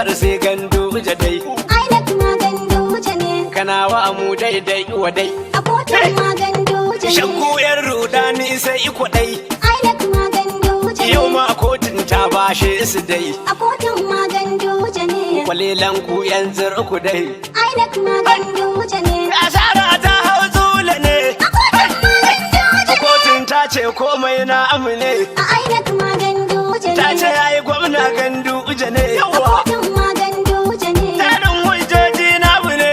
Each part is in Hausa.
Sanatar sai Gandu dai. INEC ma Ganduje ne. Kanawa mu daidai wa dai. A kotun ma Ganduje ne. Shakku yan rudani sai iko dai. INEC ma Ganduje Yau ne. ma kotun ta bashe su dai. A kotun ma Ganduje ne. Kwalilan ku yan zirku dai. INEC ma Ganduje ne. Asara ta hau zule ne. A kotun ma Ganduje ne. Kotun ta ce komai na amune. A INEC ma Ganduje ne. Ta ce yayi gwamna Ganduje ne. A Yawa. kotun ma Ganduje ne. Tarin hujjoji namu ne.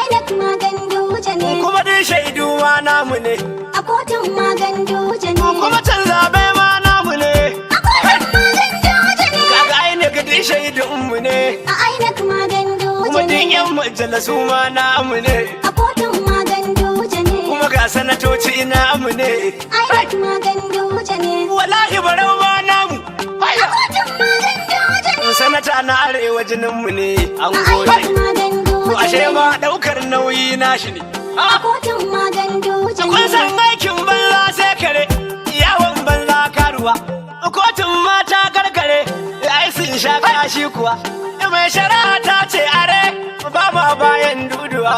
INEC ma Ganduje ne. Kuma duk shaidu ma namu ne. A kotun ma Ganduje ne. Kuma can zabe ma namu ne. A kotun ma Ganduje ne. Kaga INEC duk shaidun mu ne. A INEC ma Ganduje Kuma duk ne. yan majalisu ma namu ne. A kotun ma Ganduje ne. Kuma ga sanatoci namu ne. INEC ma Ganduje ne. Wallahi Barau ma namu. A kotun ma Ganduje ne. Sanata na arewa jinin mu ne. An A gode. INEC ma Ganduje To ashe ne. ma daukar nauyi nashi ne. A kotun ma Ganduje Kun ne. san aikin banza sai kare, yawon banza karuwa. Kotun mata karkare, ai sun sha kashi kuwa. Mai shari'a ta ce are, ba ma bayan duduwa.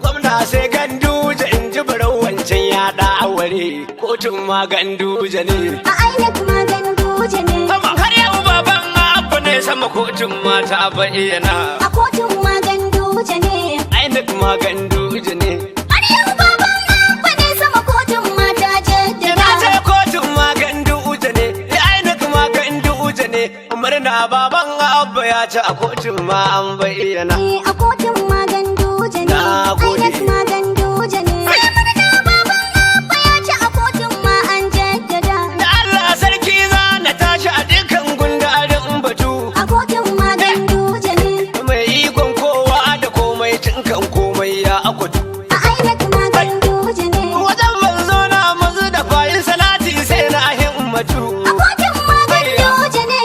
Gwamna sai Ganduje, in ji Barau wancan ya da aware. Kotun ma Ganduje ne. A INEC ma Ganduje ne. Sama har yau baban Abu ne sama, kotun mata bayyana. A kotun ma Ganduje ne. INEC ma Ganduje ne. Har yau baban Abba ne sama, kotun mata Ina ce jaddada. kotun ma Ganduje ne, INEC ma Ganduje ne. Murna baban Abba ya ci, a kotun ma an bayyana. Eh, a kotun ma Ganduje ne. Na gode. INEC ma Ganduje ne. Sai murna baban Abba ya ci, a kotun ma an jaddada. Da Allah sarki za na tashi a dukkan gundarin batu. A kotun ma Ganduje ne. Mai ikon kowa da komai, cinkan komai ya akwatu. A INEC ma Ganduje ne. Wajen manzo na mazu da fayin salati sai na himmatu. A kotun ma Ganduje ne.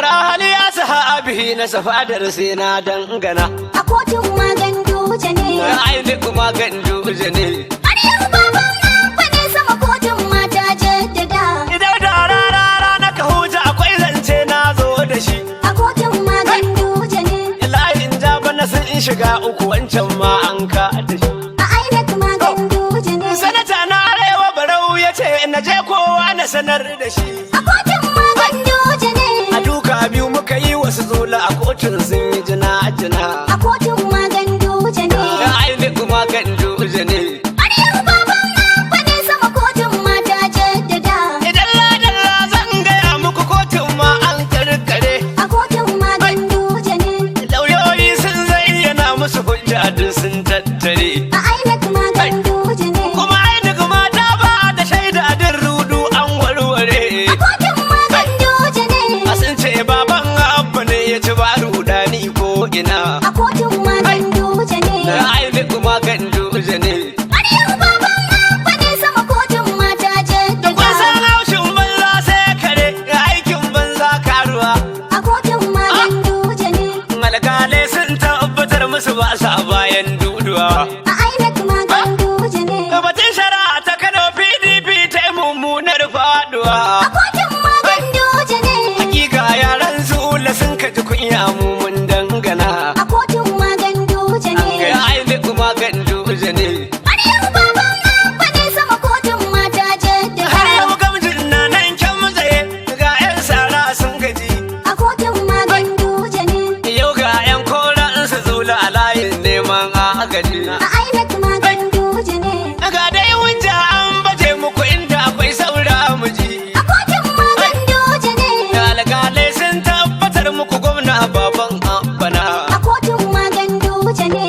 Rahali ya sahabi na safadar sai na dangana. A kotun ma Ganduje ne. INEC ma Ganduje ne. Har yau baban Abba ne sama, kotun mata jaddada. Idan da rarara na ka huta, akwai zance na zo da shi. A kotun ma Ganduje ne. Layin ja bana sun shiga uku, wancan ma an ka da shi. A INEC ma Ganduje ne. Sanata na arewa Barau ya ce na je kowa na sanar da shi. A kotun ma Ganduje ne. A duka biyu muka yi wasu zula, a kotun sun yi jina jina. A kotun ma Ganduje ne. INEC ma Ganduje ne. Har yau baban Abba ne sama, kotun mata jaddada. Idan ladalla zan gaya muku, kotun ma an karkare. A kotun ma Ganduje ne. Lauyoyi sun zayyana musu hujja, duk sun tattare. A INEC ma Ganduje ne. Kuma INEC ma ta ba da shaida, din rudu an warware. A kotun ma Ganduje ne. A sun ce baban Abba ne ya ci, ba rudani ko ina. A kotun ma Ganduje ne. INEC ma Ganduje ne. Har yau baban Abba ne sama, kotun mata Kun jaddada. san haushin banza sai kare, aikin banza karuwa. A kotun ma Ganduje ne. Alƙalai sun tabbatar musu ba sa bayan duduwa. A INEC ma Ganduje ne. Batun shari'a ta Kano, PDP ta yi mummunar faduwa. A kotun ma Ganduje ne. Hakika yaran zula sun kaji kunya, mu mun dangana. A kotun ma Ganduje ne. Ga INEC ma Ganduje ne. Har yau baban Abba ne sama, kotun mata Har jaddada. yau gamjin na nan kyan tsaye, ga 'yan sara sun gaji. A kotun ma Ganduje ne. Yau ga 'yan koran su zula a layin neman agaji. A INEC ma Ganduje ne. Ga dai hujja an baje muku, inda akwai saura mu ji. A kotun ma Ganduje ne. Alƙalai sun tabbatar muku gwamna baban Abbana. A kotun ma Ganduje ne.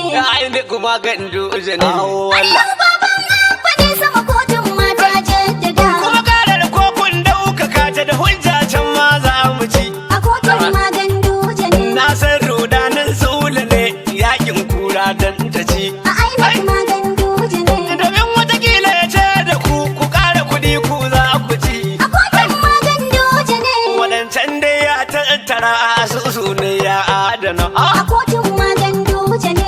INEC ma Ganduje ne. Har yau baban Abba ne sama, kotun mata jaddada. Kuma karar kokun daukaka ta da hujja, can ma za mu ci. A kotun ma Ganduje ne. Na san rudanin zula ne yakin kura dan ta ci. A INEC ma Ganduje ne. Domin watakila ya ce da ku ku ƙara kuɗi ku za ku ci. A kotun ma Ganduje ne. Waɗancan dai ya tattara asusu ne ya adana. A kotun ma Ganduje ne.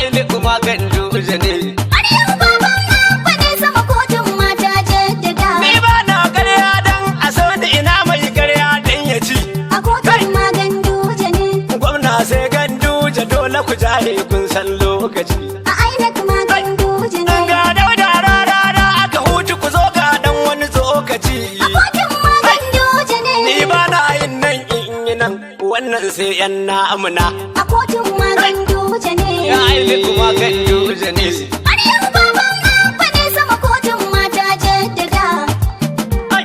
INEC ma Ganduje ne. Har yau baban Abba ne sama, kotun mata jaddada. Ni ba na ƙarya dan a so ni, ina mai ƙarya dan ya ci. A kotun ma Ganduje ne. Gwamna sai ku jahe kun san lokaci. A INEC ma Ganduje ne. Ga Dauda rarara aka hutu, ku zo ga dan wani tsokaci. A kotun ma Ganduje ne. Ni ba na yin nan in yi nan, wannan sai yan na'amuna. A kotun ma Ganduje ne. Ya aini kuma Ganduje ne. Har yau baban Abba ne sama, kotun ma ta jaddada. Ai,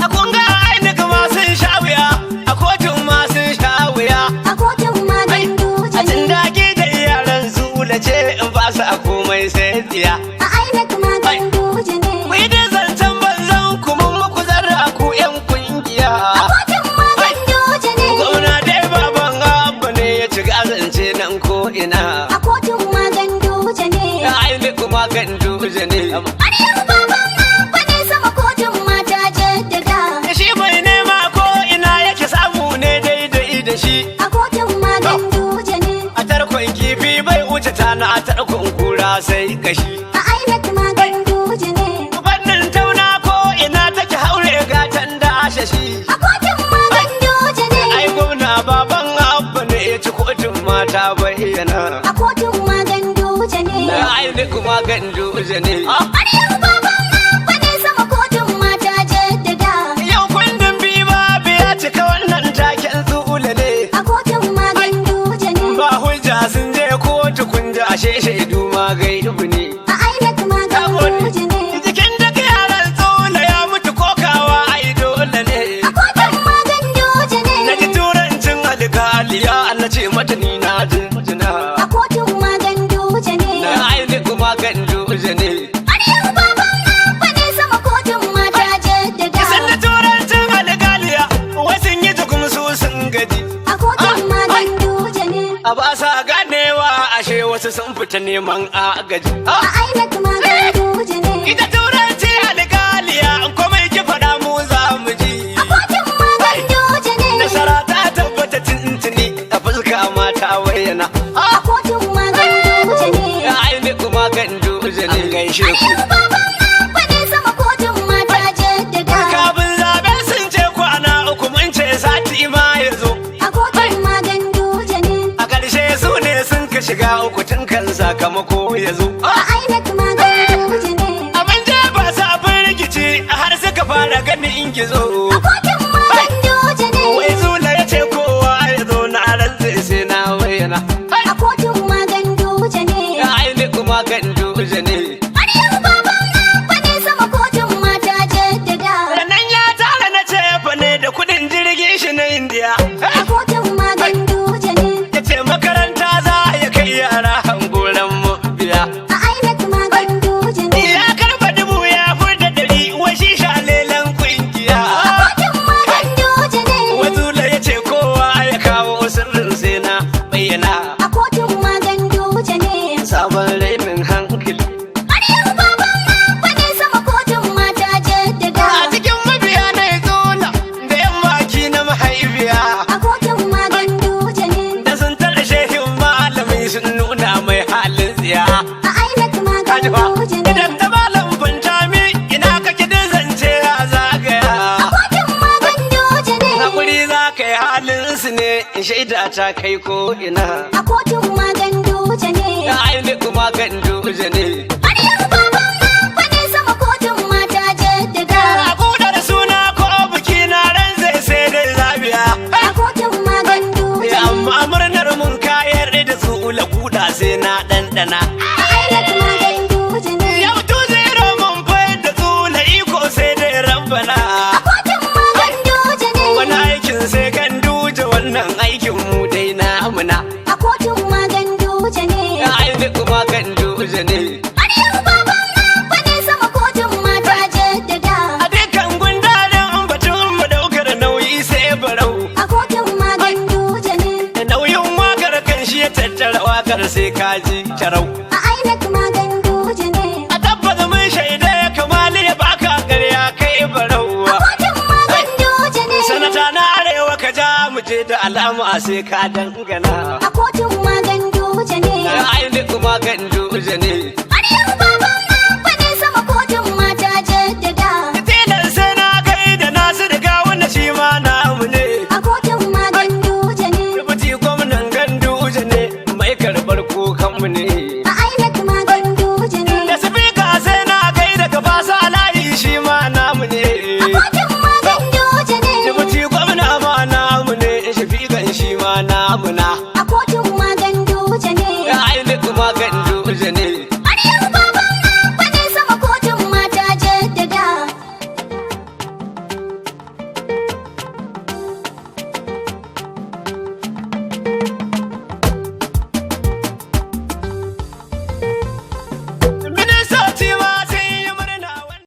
a kun ga aini ma sun sha wuya, a kotun ma sun sha wuya. A kotun ma Ganduje A ne. tun dage da yaran zula ce in ba su a komai sai tsiya. A INEC ma Ganduje ne. Ku yi dai zancen banzan ku, mun muku zarra ku yan kungiya. A kotun ma Ganduje ne. Gwamna dai baban Abba ne ya ci gazance nan ko ina. A kotun ma Ganduje ne. Ya aini kuma Ganduje ne. Har yau baban Abba ne sama, kotun ma ta jaddada. Shi mai nema ko ina yake samu ne daidai da shi. A kotun ma Ganduje ne. A tarkon kifi bai wuce tana, a tarkon kura sai kashi. A INEC ma Ganduje ne. Fannin tauna ko ina take haure gatan da ashashi. A kotun ma Ganduje ne. Ai gwamna baban Abba ne ya ci, kotun mata bayyana. A kotun ma Ganduje ne. Na aini kuma Ganduje ne. Har yau baban Abba ne sama, kotun ma ta jaddada. Yau kundin biba biya cika, wannan taken tsula ne. A kotun ma Ganduje ne. Ba hujja sun je kotu, kun ji ashe shaidu ma gaibu ne. A INEC ma Ganduje ne. Jikin duk yaran tsula ya mutu, kokawa ai dole ne. A kotun ma Ganduje ne. Na ji turancin alkaliya, na ce mata ni na jinjina. A kotun ma Ganduje ne. Na aini kuma Ganduje ne. Har yau baban Abba ne sama, kotun ma ta jaddada. Kisan da turancin alkaliya, wai sun yi jugum su sun gaji. A kotun ma Ganduje ne. A ba sa ganewa ashe wasu sun fita neman agaji. A INEC ma Ganduje ne. Ita turanci alkaliya, komai ki faɗa mu za mu ji. A kotun ma Ganduje ne. Nasara ta tabbata tuntuni, a fuska mata bayyana. A kotun ma Ganduje ne. Ya aini kuma Ganduje ne. An gaishe Har ku. yau baban Abba ne sama, kotun ma ta jaddada. Kafin zaben sun ce kwana 3, mun ce sati ma ya zo. A kotun ma Ganduje ne. A ƙarshe su ne sun ka shiga uku tun kan sakamako ya zo. A INEC ma Ganduje ne. Abin jefa su abin rikici har suka fara ganin gizo. A kotun ma Ganduje ne. Wai zula ya ce kowa ya zo, na rantse sai na bayyana. A kotun ma Ganduje ne. Ya aini kuma Ganduje ne. Har yau baban Abba ne sama, kotun ma ta jaddada. Sannan ya tara na cefa ne da kudin jirgin shi na Indiya. A kotun ma Ganduje ne. Ya ce makaranta za ya kai yara hangoran mu biya. A INEC ma Ganduje ne. Ya karba 1000 ya furta 100, wai shi shalelan kungiya. A kotun ma Ganduje ne. Wazula ya ce kowa ya kawo sirrin sai na bayyana. A kotun ma Ganduje ne. Sabon rainin hankali. Har yau baban Abba ne sama, kotun ma ta jaddada. A cikin mabiya na ya zola da yan maki na mahaifiya. A kotun ma Ganduje ne. Da sun tare shehin malami sun nuna mai halin tsiya. A INEC ma Kaji fa, Ganduje ne. idan ta malam Fantami ina kake din zance ya zagaya. A kotun ma Ganduje ne. Hakuri za ka yi halin su ne, in shaida ta kai ko ina. A kotun ma Ganduje ne. Ya aini kuma Ganduje ne. Har yau baban Abba ne sama, kotun ma ta jaddada. A kudar suna ko biki na ran zai sai dai zabiya. A kotun ma Ganduje ne. Amma murnar mun kayar da su ula kuda sai na ɗanɗana. A INEC ma Ganduje ne. Yau 2-0 mun fayar da tsula iko sai dai rabbana. A kotun ma Ganduje ne. Wani aikin sai Ganduje, wannan aikin mu dai namuna. A kotun ma Ganduje ne. Ya aini kuma Ganduje ne. Har yau baban Abba ne sama, kotun ma ta jaddada. A dukkan gundarin batun mu daukar nauyi sai Barau. A kotun ma Ganduje ne. Nauyin wakar kan shi ya tattara wakar sai kaji tarau. A INEC ma Ganduje ne. A tabbata mun shaida ya kamali ya baka ƙarya kai Barau. A kotun ma Ganduje ne. Sanata na arewa ka ja mu je da alama sai ka dangana. A kotun ma Ganduje ne. Ya aini kuma Ganduje ne.